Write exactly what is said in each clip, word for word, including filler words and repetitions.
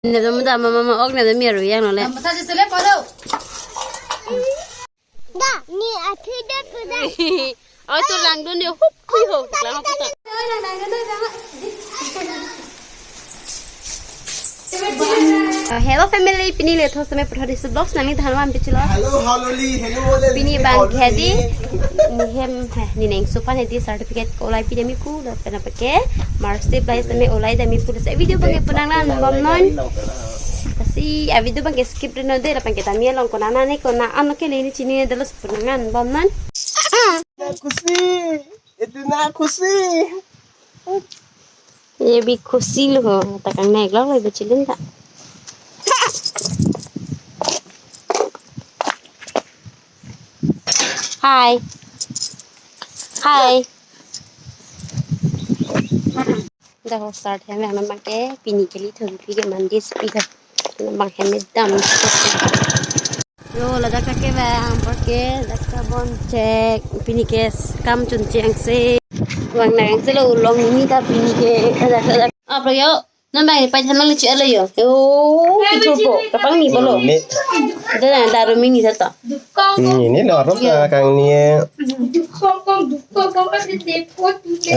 Ne dam da mama ma ok ne dam ya ru yang no le. Masa si sele palo. Da, ni athu da tu da. Oi, tu langdun yo, hup, hui ho, lang ho, puta. Uh, hello family, pini le thos tame Prodis Vlogs nangli than wan pichilo. Hello, Haloli, hello, Haloli. Pini bang khedi, ni hem, heh, ni neng supan hedi certificate ko ulai pi dami ku, lo pena pake, marksheet bai tame ulai dami ku, se video bang ke punang nan bom non. Kasi, a video bang ke skip ri non de, lapen ke tami along kona nane kona ano ke le ni chini de lo punang nan bom non. Khusi, itu na khusi. Ye bi khusi lo ho, ta kang nek lo lo bachelin ta. Hi. Hi. Da ho start hem yang bang ke pini kali thon pi ke mandi speaker. Bang hem dam. Yo, ladak ke bang, apor ke, dak ke bon chek, pini ke kam chun cheng se. Bang nang se lo ulong ni ta pini ke, ladak, ladak. Apor yo, non bang pai than nang le chi alo yo. Yo, kithur po, kapang ni bolo. Ni. Dah, dah, daru mini sata. Ni, ni lo rok ka kang ni.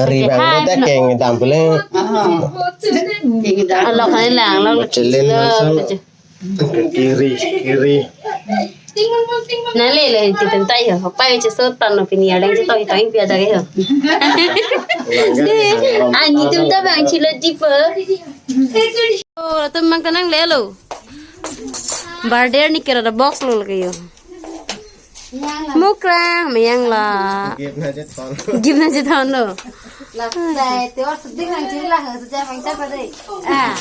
Ri bang, hai, dah keng dam pule. Aha. Keng dam. Alok hai lang, alok. Chelin langsung. Kiri, kiri. Nang le le, ti tem tai ho. Pai che so tan no pini ada che toi toi pia da ke ho. Ani tum ta bang chilo di po. Oh, tum bang kanang le lo. Barder ni kira da box lo lagi yo. Mukrang, mayang la. Gift na je thon. Gift na je thon lo. La, la, te or suding lang chiri la, sejak bang chapa dei. Ah,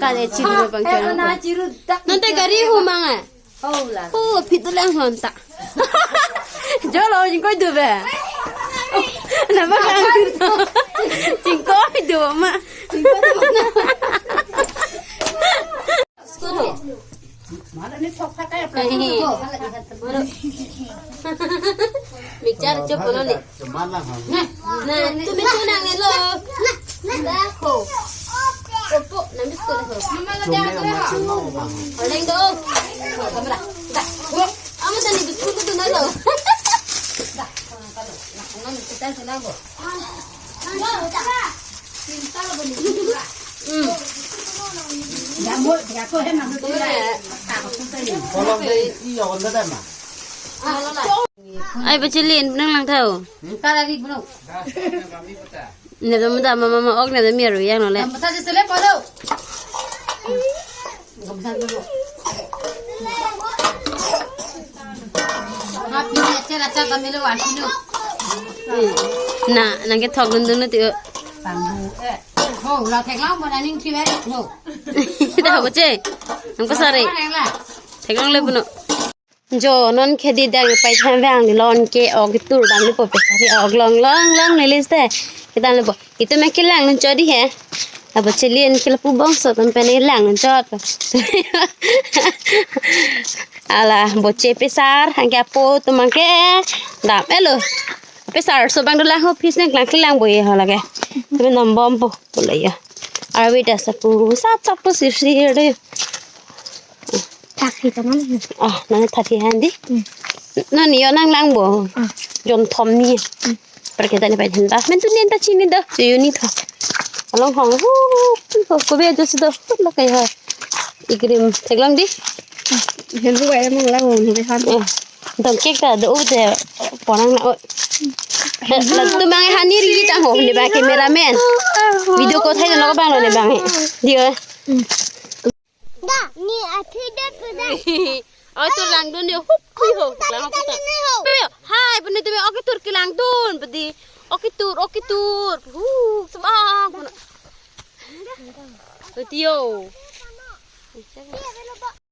kade chiru bang chapa. Na chiru dak. Nonte gari humang eh. Oh la. Oh, phitu lang honta. Jolo, jingkoi du be. Na ba kang. Jingkoi du ma. Jingkoi du ma. Bichar chop bono ni. Na, tumi tu nang nelo. Dakho. Opo, nang biskut ho. Oleng do. Kamera. Amo tani biskut tu nalo. Nang kita senang bo. Kolom dei i on dada ma. Ai bachelin nang lang thau. Kala ri bro. Ne dam da mama ma ok ne dam ya ru yang no le. Masa si sele palo. Happy ni acha acha kamelo washinu. Na, nang ke thok dun dun ti. Pangbu. Eh. Ho, la thek lang mo na ning ki ber. Ho. Dah ho che. Nang ko sare. Thek lang le puno. Jo, non khedi dak pai than vang ni lon ke ok tur dam ni po pe sari ok long long long ni liste. Kita ni po. Itu me kelang nun chot di he. Abo chelin ke lapu bongso tum pen kelang nun chot. Ala boche pesar, angke apo tum angke dam elo. Pesar so bang dolang ho pis neng kelang kelang boi ho lage. Tum nam bom po, bole ya. Arve ta sapu, sap sapu sir sir de. Thak hi ta non. Ah, nang thak hi handi. Hmm. Non yo nang lang bo. Ah. Jon thom ni. Hmm. Perke ta ni pai than ta. Men tu nen ta chini do. Chuyu ni tho. Along hong hu. Ko ko be jo si do. Lo kai ha. Ikrim. Thek lang di. Hen bu ai mong lang ni han. Eh. Dong kek ta do u te. Ponang na o. La tu mang hani ri ta ho ni ba cameraman. Video ko thai lo bang lo ni bang. Di o. Hmm. Da, ni athu da tu da. Oi, tu langdun yo, hup, hui ho, lang ho, puta. Hai, bini tumi oke tur kelangdun, bidi. Oke tur, oke tur. Hu, sebang, bini. Bidi yo.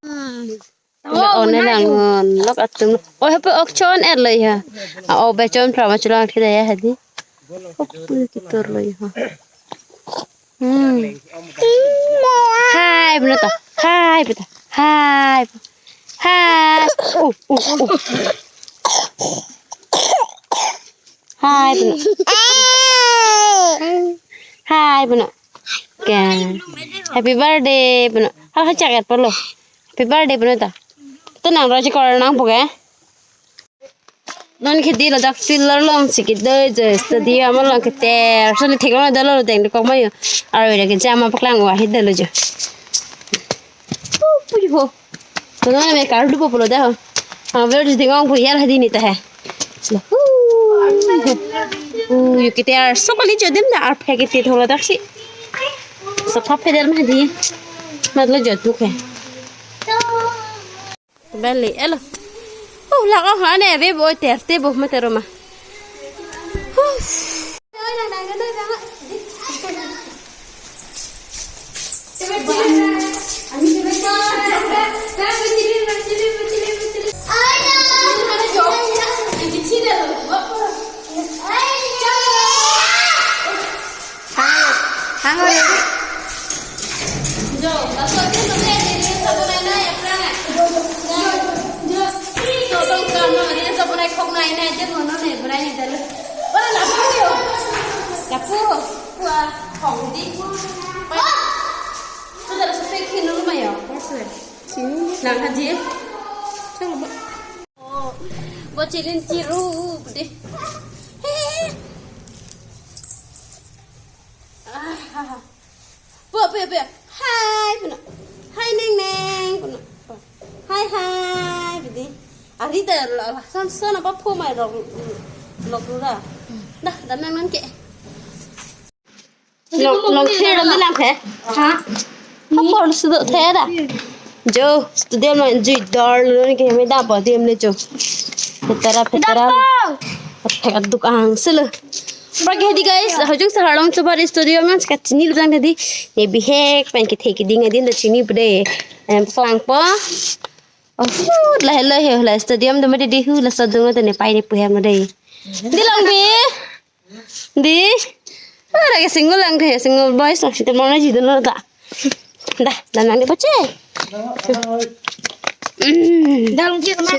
Hmm. Ome one lang, lok atum. Oi, hape ok chon er le ya. A, o be chon pra ma chulang thida ya hadi. Ok, hui kitur le ya. Hmm. Hai, bini to. Hai, bini to. Hai. Hai. Uh, uh, uh. Hai, bini. Hai, bini. Kan. Happy birthday, bini. Hal hachak et polo. Happy birthday puno ta. To nang roji kor nang puke. Non ke di ladak field along si kedo je, stadium along keter. So ni theklong dolo deng de kok mayo. Arve de ke jama paklang wa he dolo je. Pu pu ho. Kono me kar dupo pulo da ho. Ha, ver jiding ong pu yar hadi ni ta he. Hu. Hu, yo keter so kali jo dem da arphe kete tholo daksi. Sapha phedel ma di. Matlo jo tu ke. Bali, elo. Oh, la ko ha ne ve bo ter te bo ma tero ma. Huh. Hang, hang, hang. Jo, laso adim lo ne, ne, ne, sabun ai nai, aphrang ai. Jo, jo, jo. Jo, tong kam lo, ne, sabun ai khok nai, nai, adim lo ne, bonai ni dalo. Wala, lapu yo. Lapu. Kua, khong di. Pa. Sudah laso pe khin lo ma yo. Nang haji. Chalo ba. Oh, bo chilin chiru de. He. Ah, ha, ha. Bo, bo, bo. Hi, puno. Hi, Neng Neng, puno. Hi, hi, bidi. Ari da la, la, san, san apa phu mai rok, lok rura. Dah, dah nang nang ke. Long, long khe ram lang khe. Ha? Hapor sudo the da. Jo, stadium lo enjoy dar lo ke me da bo dim le jo. Petara, petara. Petara duk ang selo. Bagi hadi guys, hajung sa harlong chobar stadium nang ka chini lubang tadi. Ne bihek pen kethe keding adin da chini pede. Em, plang po. Oh, la hello he la stadium de mede di hu la sadung de ne pai ne pu hem de. Di long bi. Di. Ara ke single lang ke single boys lang sita mana ji dun da. Da, da nang di pache. Hmm. Da long ji ma.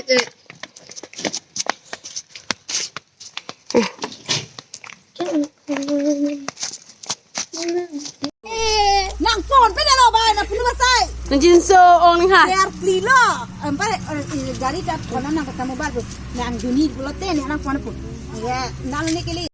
Nang phone pe lo ba na punu basai. Nang jinso ong ha. Biar pli lo. Empa gari ka phone nang ketemu baru. Nang duni pulote ne nang phone pun. Ya, nang ni kili.